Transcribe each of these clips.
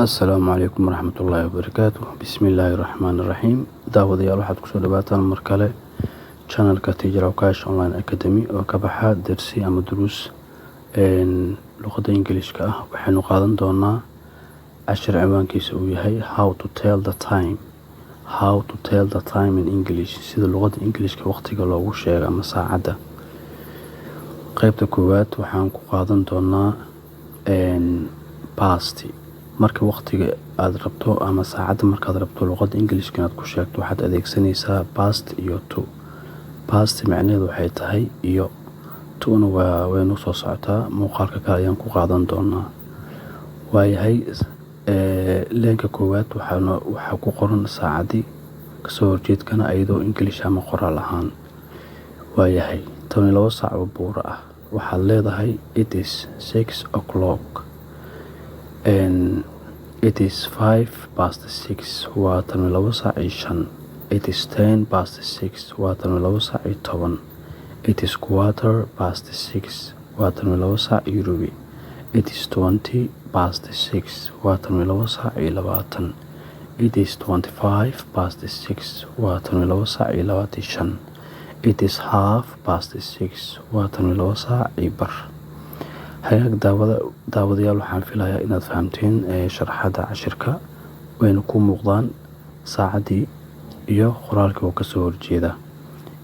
Assalaamu calaykum waraxmatullaahi wabarakaatu. Bismillaahi raxmaani raxiim. Daawadayaal, waxaad kusoo dhawaataan mar kale channelka Teacher Okash Online Academy oo ka baxa dersi ama duruus luqadda Ingiliishka ah. Waxaynu qaadan doonaa cashir ciwaankiisa uu yahay "How to tell the time", how to tell the time in English, sida luqadda Ingiliishka waqtiga loogu sheego ama saacadda. Qaybta koowaad waxaan ku qaadan doonaa past. Marka waqtiga aad rabto ama saacadda markaad rabto luqadda Ingiliishka inaad ku sheegto, waxaad adeegsanaysaa past iyo to. Past macnaheedu waxay tahay iyo, to-na waa waynu soo socotaa, muuqaalka kale ayaan ku qaadan doonaa. Waayahay, line-ka koowaad waxaa ku qoran saacaddii, kasoo horjeedkana ayadoo English ama qoraal ahaan. Waayahay, 12 saac oo buuro ah waxaad leedahay "It is 6 o'clock". It is 6:05, waa 6:35. It is 6:10, waa 11:35. It is 6:15, waa 11:15. It is 6:20, waa 11:20. It is 6:25, waa 11:25. It is 6:30, waa 11:15. Hagaag daawadayaal, waxaan filayaa inaad fahamteen sharaxaadda cashirka, wayna ku muuqdaan saacaddii iyo qoraalkii oo kasoo horjeeda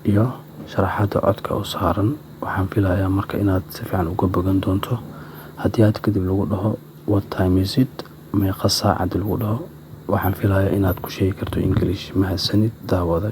iyo sharaxaadda codka oo saaran. Waxaan filayaa marka inaad si fiican uga bogan doonto. Haddii aad kadib lagu dhaho "What time is it?", meeqa saacad lagu dhaho, waxaan filayaa inaad ku sheegi karto English. Mahadsanid, daawade.